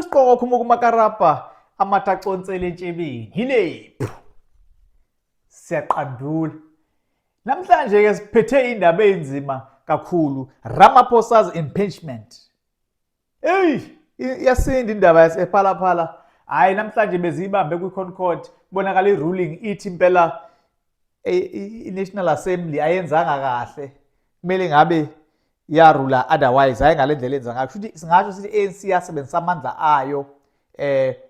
Siqoko khumuka umakarabha amathe aconsele entshebeni. Hilephu. Siyaqandula. Namhlanje ke siphethe indaba enzima kakhulu, Ramaphosa's impeachment. Hey, iyasinda indaba yasePhalaphala. Hayi, namhlanje beziyibambe kwi-Concord, kubonakala i-ruling ithi impela i-National Assembly ayenzanga kahle. Kumele ngabe yarula otherwise, hayi ngale ndlela enza ngayo. Kusho singasho sithi i-ANC yasebenzisa amandla ayo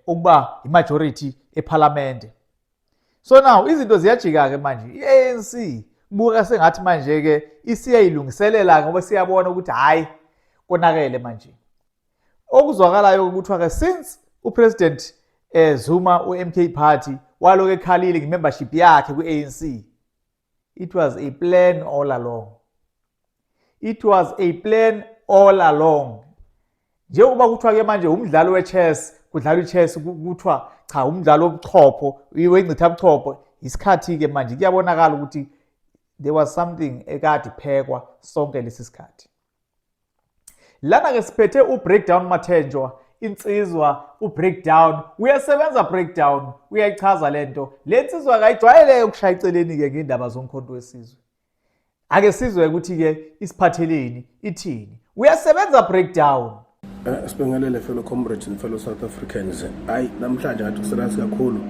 ukuba i-majority eParliament. So now izinto ziyajika ke manje. I-ANC kubuka sengathi manje ke isiyayilungiselela ngoba siyabona ukuthi hayi, konakele manje. Okuzwakalayo ukuthi ke since uPresident Zuma, uMK Party, waloku ekhalile ngemembership yakhe kwi-ANC, it was a plan all along. It was a plan all along. Njengoba kuthiwa ke manje umdlalo we-chess, kudlalwa i-chess, kuthiwa cha, umdlalo wobuchopho, wengcithabuchopho. Isikhathi ke manje kuyabonakala ukuthi there was something ekade iphekwa sonke lesi sikhathi. Lana ke siphethe uBreakdown Mathenjwa, insizwa uBreakdown uyasebenza, Breakdown uyayichaza lento. Le nsizwa akayijwayele ukushaya eceleni ke ngendaba zoMkhonto weSizwe. Ake sizwe ukuthi ke isiphatheleni, ithini. Uyasebenza, Breakdown. Sibingelele fellow comrades and fellow South Africans. Hayi, namhlanje ngathi kuserious kakhulu.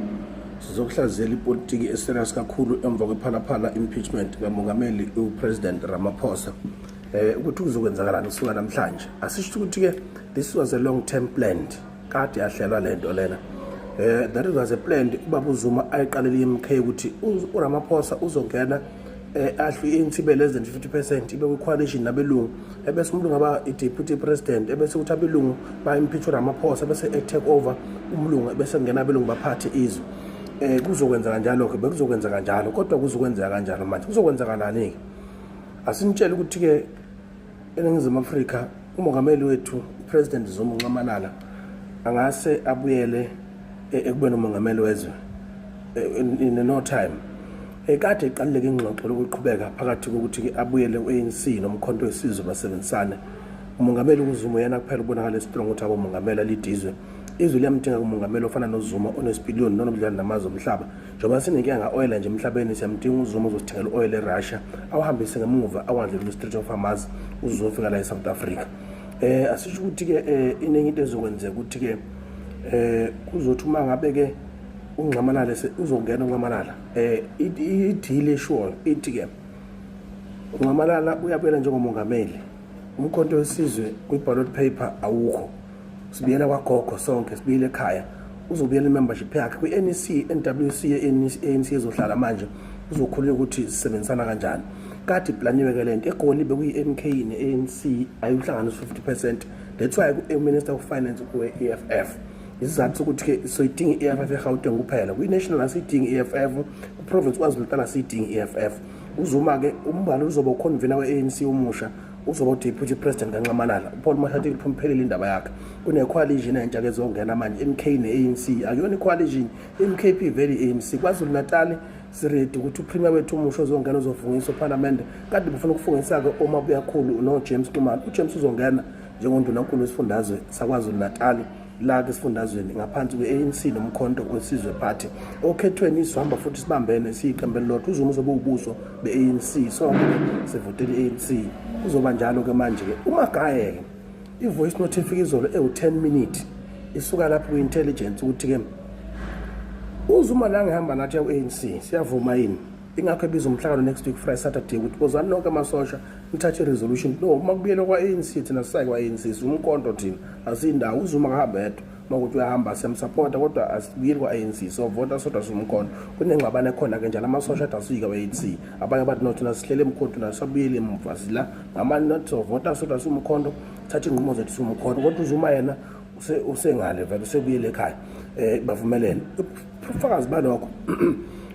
Sizokuhlaziyela ipolitiki eserious kakhulu emva kwePhalaphala impeachment kamongameli uPresident Ramaphosa. Ukuthi kuzokwenzakalani kusuka namhlanje. Asisho ukuthi ke this was a long term planned. Kade yahlelwa lento lena. That was a plan ubaba uZuma ayiqalela iMK ukuthi uRamaphosa uzongena ahlwi i-ANC ibe less than 50%, ibe kwi-coalition nabelungu, ebese umlungu aba i-deputy president, ebese kuthi abelungu ba-impeach uRamaphosa, bese e-take over umlungu, ebese kungena abelungu baphathe izwe. Kuzokwenza kanjalo ke, bekuzokwenza kanjalo, kodwa kuzokwenzeka kanjalo manje. Kuzokwenzakalani-ke? Asinitshele ukuthi-ke eNingizimu Afrika umongameli wethu uPresident Zuma uNxamalala angase abuyele ekubeni umongameli wezwe in no time. Kade iqaluleke ingxoxo lokuqhubeka phakathi kokuthi abuyele ku-ANC noMkhonto weSizwe basebenzisane. Umongameli uZuma yena kuphela ubonakala strong ukuthi abe umongameli alidizwe. Izwe liyamdinga umongameli ofana noZuma, onesipiliyoni nonobudlelwane namazwe omhlaba. Njengoba sinenkinga nga-oil nje emhlabeni, siyamdinga uZuma ozosithengela u-oil eRussia, awuhambise ngemuva awandle kwi-Strait of Hormuz, uzofika la e-South Africa. Asisho ukuthi-ke iningi into ezokwenzeka ukuthi-ke kuzothi uma ngabe-ke uNxamalala uzongena uNxamalala, i-deal esure ithi-ke uNxamalala uyabuyela njengomongameli, uMkhonto weSizwe kwi-ballot paper awukho, sibuyela kwagogo sonke, sibuyele ekhaya, uzobuyela i-membership yakhe kwi-NEC, NWC ye-ANC ezohlala manje, uzokhululeka ukuthi sisebenzisana kanjani. Kade iplaniwe ke lento. EGoli bekuyi-MK ne-ANC ayuhlanganisa 50%. That's why ku-Minister of Finance kuwe-EFF. Isizathu sokuthi-ke soyidinga i-EFF eGauteng kuphela, kwi-national asiyidingi i-EFF, ku-province KwaZulu-Natal asiyidingi i-EFF. UZuma-ke umbali uzoba uconvener we-ANC omusha, uzoba uDeputy President kaNxamalala. UPaul Mashatile uphelile indaba yakhe. Kune-coalition entsha ke ezongena manje, MK ne-ANC. Akuyona i-coalition, MKP vele i-ANC. KwaZulu Natal siready ukuthi uPremier wethu omusha ozongena uzofungiswa eParliament. Kade befuna ukufungisa-ke oMabuyakhulu no-James Nxumalo. UJames uzongena njengondunankulu wesifundazwe saKwaZulu Natal la esifundazweni ngaphansi kwe-ANC noMkhonto weSizwe Party. Okhethweni sizohamba futhi sibambene siyiqembu elilodwa. UZuma uzobe ubuso be-ANC, sonke sivotela i-ANC. Kuzoba njalo-ke manje-ke. UMagaye-ke i-voice note efika izolo ewu-10 minute isuka lapho kwi-intelligence ukuthi-ke uZuma la ngihamba nathi ku-ANC siyavuma yini, ingakho ebiza umhlangano next week Friday, Saturday, ukuthi bozani nonke amasosha nithathe i-resolution. No, uma kubuyelwa kwa-ANC, thina sisayi kwa-ANC, siwumkhonto thina, asiyindawo. UZuma akahambe yedwa, uma kuthi uyahamba siyamsapota, kodwa asibuyeli kwa-ANC, sovota sodwa siwumkhonto. Kunengxabano ekhona-ke njalo, amasosha athi asiyike kwa-ANC, abanye bathi no, thina sihlele emkhonto, nasabuyeli emuva, sila ngamani nathi, sovota sodwa siwumkhonto, thatha iy'nqumo zethu siwumkhonto. Kodwa uZuma yena usengale vele, usebuyele ekhaya. Bavumelene. Ubufakazi balokho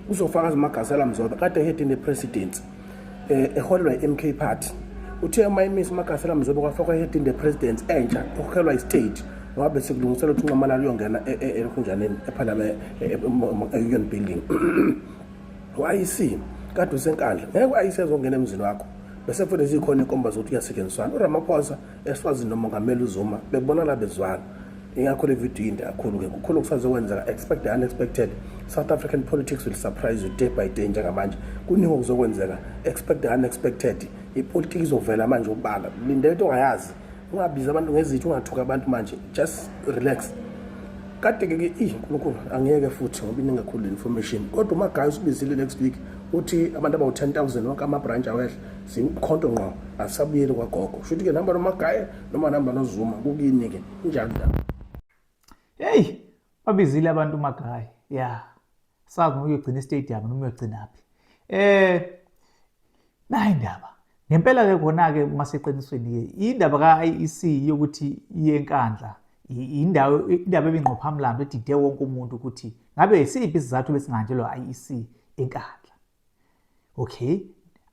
uzofakaza uMagasela Mzobe, kade head in the presidency, eholelwa i-MK Party. Uthe uma imisa uMagasela Mzobe, kwafakwa head in the presidency entsha ekhokhelwa i-state, ngoba bese kulungiselwa ukuthi uNxamalala uyongena ekhunjaneni eParliament, e-Union Building. U-IEC kade useNkandla, ngeke u-IEC ezongena emzini wakho. Bese futhi zikhona inkomba zokuthi kuyasetshenziswana. URamaphosa eSwazini nomongameli uZuma bebonakala bezwana. Ingakho le video inde kakhulu-ke, kukhulu okusazokwenzeka. Expect the unexpected. South African politics will surprise you day by day. Njengamanje kuningi okuzokwenzeka. Expect the unexpected. Ipolitiki izovela manje ubala, lindele into ongayazi. Ungabizi abantu ngezitha, ungathuka abantu manje, just relax. Kade-ke ke ih Nkulunkulu, angiyeke futhi ngoba iningi kakhulu le information. Kodwa uMagayi usibizile next week, uthi abantu abawu-10,000 wonke ama-branch awehla, simkhonto ngqo, asisabuyeli kwagogo. Kusho ukuthi-ke nihamba noMagaye noma nihamba noZuma, kukini-ke, injalo indaba. Hey, babizile abantu uMagayi. Ya. Sazi noma uyogcina e-stadium noma uyogcinaphi. Nayi indaba. Ngempela ke khona ke maseqinisweni ke indaba ka-IEC yokuthi iye eNkandla, indawo, indaba ebingqophamlando edide wonke umuntu ukuthi ngabe isiphi isizathu besingahanjelwa IEC eNkandla. Okay.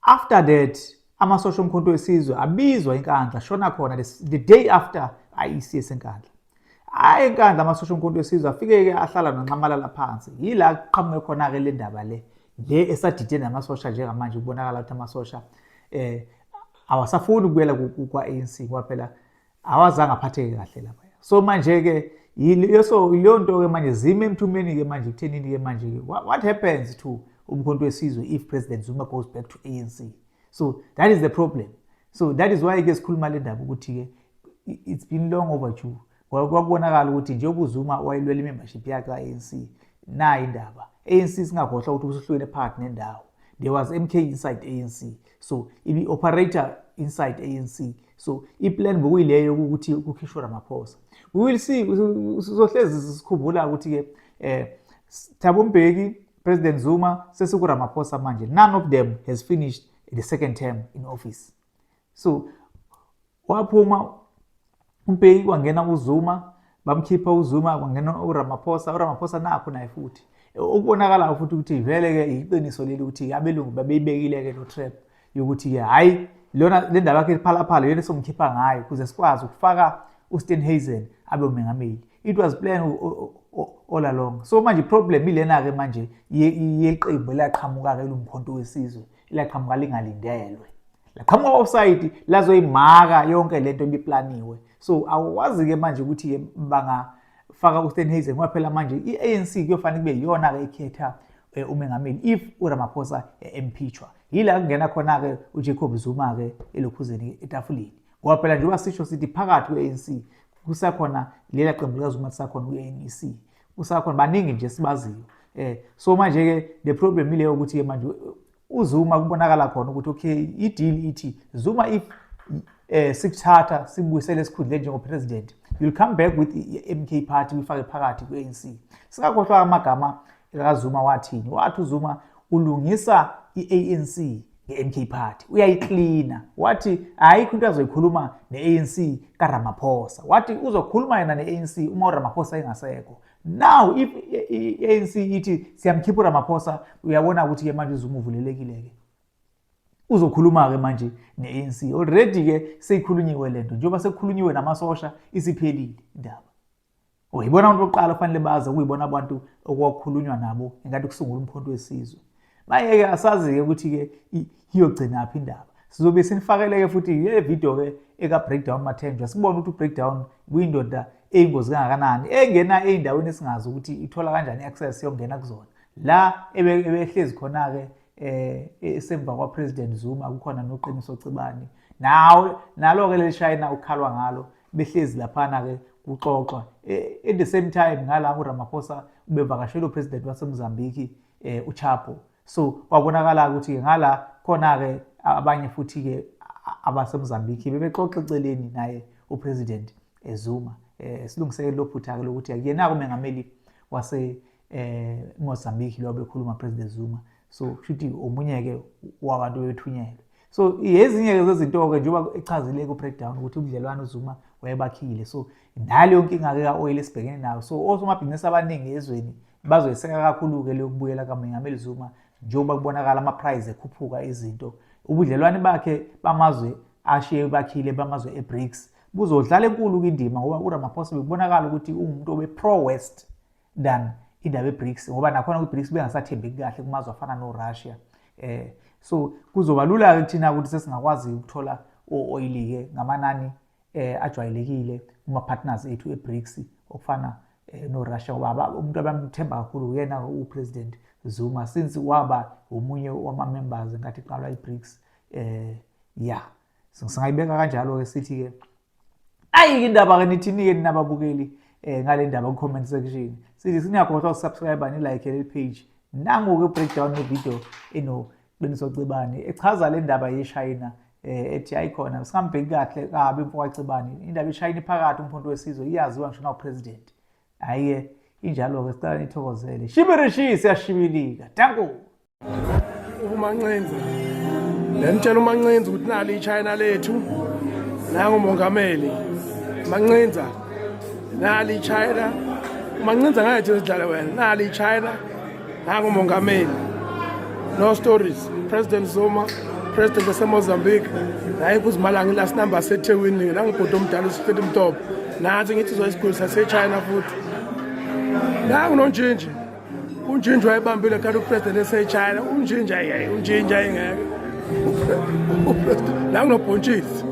After that, amasosha oMkhonto weSizwe abizwa eNkandla, shona khona the day after IEC eseNkandla. Hayi, eNkandla amasosha oMkhonto weSizwe afike-ke ahlala noNxamalala phansi. Yila kuqhamuke khona-ke le ndaba le esadide namasosha njengamanje. Kubonakala ukuthi amasosha awasafuni ukubuyela kwa-ANC ngoba phela awazange aphatheke kahle lapha. So manje-ke so leyo nto-ke manje zime emthumeni-ke manje kuthenini-ke manje-ke what happens to uMkhonto weSizwe if President Zuma goes back to ANC? So that is the problem. So that is why-ke sikhuluma le ndaba ukuthi-ke it's been long overdue. Kwakubonakala ukuthi njengoba uZuma wayelwela i-membership yakhe ka-ANC, nayi indaba. ANC, singakhohlwa ukuthi usuhlukene phakathi nendawo. There was MK inside ANC, so ibi-operate inside ANC. So i-plan bekuyileyo ukuthi kukhishwe Ramaphosa. We will see, sizohlezi sikhumbula ukuthi-ke Thabo Mbeki, President Zuma, sesiku-Ramaphosa manje, none of them has finished the second term in office. So waphuma uMbeki, kwangena uZuma, bamkhipha uZuma, kwangena uRamaphosa. URamaphosa nakho naye futhi okubonakalayo futhi ukuthi vele-ke iqiniso leli ukuthi abelungu babeyibekile-ke lo trap yokuthi-ke hhayi, lona le ndaba yakhe iPhalaphala yona esomkhipha ngayo ukuze sikwazi ukufaka uSteenhuisen abe umengameli. It was planned all along. So manje i-problem ilena-ke manje yeqembu elaqhamuka-ke luMkhonto weSizwe, elaqhamuka lingalindelwe, laqhamuka offside, lazoyimaka yonke lento ebiplaniwe. So awukwazi-ke manje ukuthi-ke bangafaka uSteenhuisen ngoba phela manje i-ANC kuyofanele kube iyona-ke ekhetha umengameli if uRamaphosa impeachwa. Yila kungena khona-ke uJacob Zuma-ke elokhuzeni etafuleni, ngoba phela njengoba sisho sithi phakathi kwe-ANC kusakhona lela qembu likaZuma, kusakhona kwi-NEC, kusakhona baningi nje sibaziyo. So manje-ke the problem ileyo ukuthi-ke manje uZuma kubonakala khona ukuthi okay, i-deal ithi Zuma, if sikuthatha sibuyisele esikhundleni njengo-president, you'll come back with i-MK Party, uyifake phakathi kwi-ANC. Singakhohlwa amagama kaZuma. Wathini? Wathi uZuma ulungisa i-ANC nge-MK Party, uyayiklina. Wathi ayikho into azoyikhuluma ne-ANC kaRamaphosa. Wathi uzokhuluma yena ne-ANC uma uRamaphosa engasekho. Now if i-ANC ithi siyamkhipha uRamaphosa, uyabona ukuthi-ke manje uZuma uvulelekile-ke, uzokhuluma-ke manje ne-ANC. Already-ke seyikhulunyiwe lento. Njengoba sekukhulunyiwe namasosha, isiphelile indaba. Uyibona abantu bokuqala kufanele baze kuyibona abantu okwakukhulunywa nabo ngenkathi kusungula uMkhonto weSizwe. Manje-ke asazi-ke ukuthi-ke iyogcinaphi indaba. Sizobe sinifakele-ke futhi le video-ke eka-Breakdown Mathenjwa, sibone ukuthi u-Breakdown kuyindoda eyingozi kangakanani, engena ey'ndaweni esingazi ukuthi ithola kanjani i-access yokungena kuzona. La ebehlezi khona-ke esemva kwa-President Zuma kukhona noQiniso Cibane, nawe nalo-ke leli shayina ukukhalwa ngalo, behlezi laphana-ke kuxoxwa. At the same time ngala uRamaphosa ubevakashela u-president waseMozambique, uChapo. So kwabonakala ukuthi ngala khona-ke abanye futhi-ke abaseMozambique bebexoxa eceleni naye u-President Zuma. Silungiseke lo phutha-ke lokuthi akuyena-ke umengameli wase Mozambique lo bekhuluma President Zuma. So kushuthi omunye-ke wabantu bebethunyelwe. So ezinye-ke zezinto-ke njengoba echazile ku-Breakdown ukuthi ubudlelwano uZuma wayebakhile. So naleyo nkinga-ke ka-oil esibhekene nayo, so osomabhizinisi abaningi ezweni bazoyiseka kakhulu-ke leyo kubuyela kaMengameli Zuma, njengoba kubonakala ama-price ekhuphuka izinto. Ubudlelwane bakhe bamazwe ashiye bakhile, bamazwe e-BRICS, buzodlala enkulu indima, ngoba uRamaphosa bekubonakala ukuthi uwumuntu obe-pro-West than indaba ye-BRICS, ngoba nakhona kwi-BRICS bengasathembeki kahle kumazwe afana no-Russia. So kuzoba lula-ke kuthina ukuthi sesingakwazi ukuthola o-oil-ke ngamanani ajwayelekile kuma-partners ethu e-BRICS. okufana eh, noRussia ngoba umuntu abamthemba kakhulu uyena uPresident Zuma since waba omunye wama-members ngenkathi kuqalwa i-BRICS. Ya, singayibeka kanjalo-ke, sithi-ke ayike indaba ke. Nithini-ke nina ababukeli ngale ndaba ku-comment section? Sithi singakhohlwa ukusubscribe, ni-like le page. Nangu-ke breakdown ye-video enoQiniso Cibane echaza le ndaba yeShayina, ethi ayikhona singambheki kahle kabi umfo kaCibane. Indaba yeShayina iphakathi uMkhonto weSizwe, iyaziwa ngisho nawu-president. Hhayi-ke, injalo-ke. Sicela nithokozele. Shibirishi, siyashibilika. Danko. Umancinza lenitshela uMancinza ukuthi nali iChina lethu, nangu umongameli Mancinza, nali iChina. Umancinza ngeke sidlale wena. Nali iChina, nangu umongameli, no stories. President Zuma, president waseMozambique, naye kuzimalanga last number seThekwini, nangubhuti omdala uSifeti Mtopo. Nathi ngithi uzoyisiguli saseChina futhi. Nangu noNjinji, uNjinji wayebambile kanti upresident eseChina. UNjinji, ayi, uNjinji ayingeke. Nangu nobhontshisi.